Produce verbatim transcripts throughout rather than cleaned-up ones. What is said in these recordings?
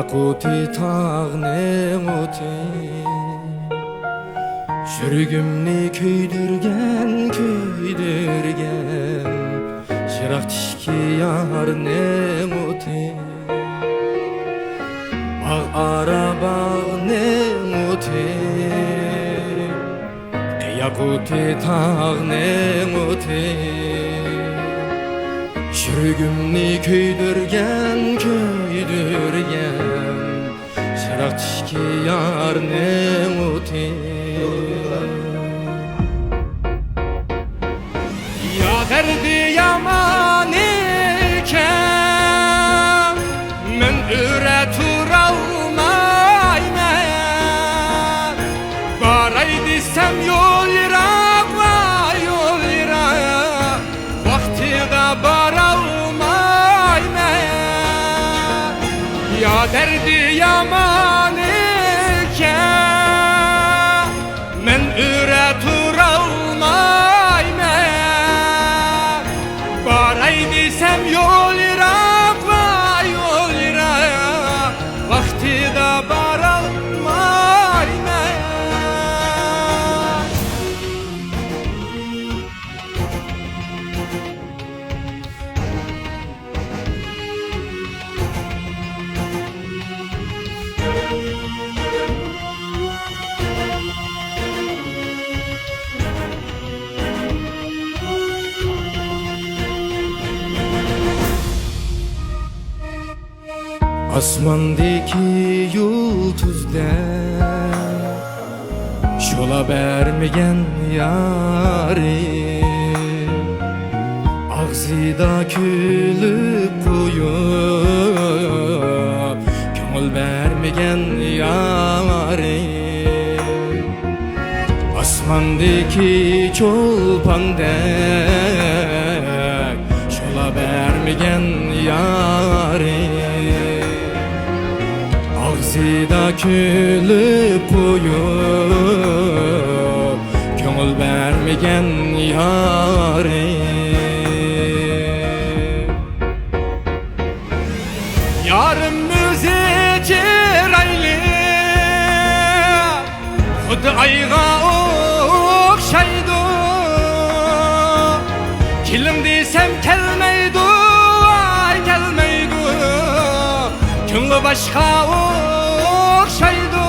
ياقۇتى تاغنىڭ ئوتى، يۈرىكىمنى كۆيدۈرگەن، كۆيدۈرگەن، چىراغ تىكى يارنىڭ ئوتى، باغ ئارا باغنىڭ ئوتى، ياقۇتى تاغنىڭ ئوتى، يۈرىكىمنى كۆيدۈرگەن، كۆيدۈرگەن، چىراغ تىكى يارنىڭ ئوتى. يا دەردى يامان ئىكەن، مەن ئۆرە تۇرالمايمەن. باراي دېسەم يول يىراق، ۋاي يول يىراق، ۋاقتىدا بارالمايمەن. يا دەردى يامان ئىكەن، مەن ئۆرە تۇرالمايمەن. باراي دېسەم يول يىراق، ۋاي يول يىراق، ۋاقتىدا بارالمايمەن. ئاسماندىكى يۇلتۇزدەك شولا بەرمىگەن يارىم، ئاغزىدا كۈلۈپ قويۇپ، كۆڭۈل بەرمىگەن يارىم. ئاسماندىكى چولپاندەك شولا بەرمىگەن يارىم، ئاغزىدا كۈلۈپ قويۇپ، كۆڭۈل بەرمىگەن يارىم. يارىم ئۆزى چىرايلىق، خۇددى ئايغا ئوخشايدۇ. كېلىڭ دېسەم كەلمەيدۇ، ۋاي كەلمەيدۇ. كۆڭلى باشقا ئوخشايدۇ.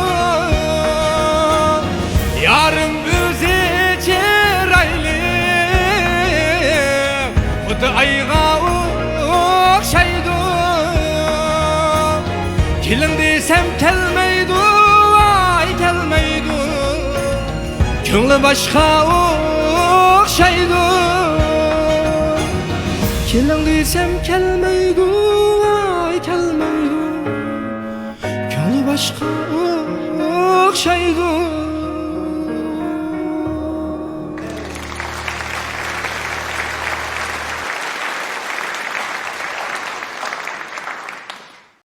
يارىم ئۆزى چىرايلىق، خۇددى ئايغا ئوخشايدۇ. كېلىڭ دېسەم كەلمەيدۇ، ۋاي كەلمەيدۇ. كۆڭلى باشقا ئوخشايدۇ. كېلىڭ دېسەم كەلمەيدۇ، ۋاي كەلمەيدۇ. كۆڭلى باشقا ئوخشايدۇ.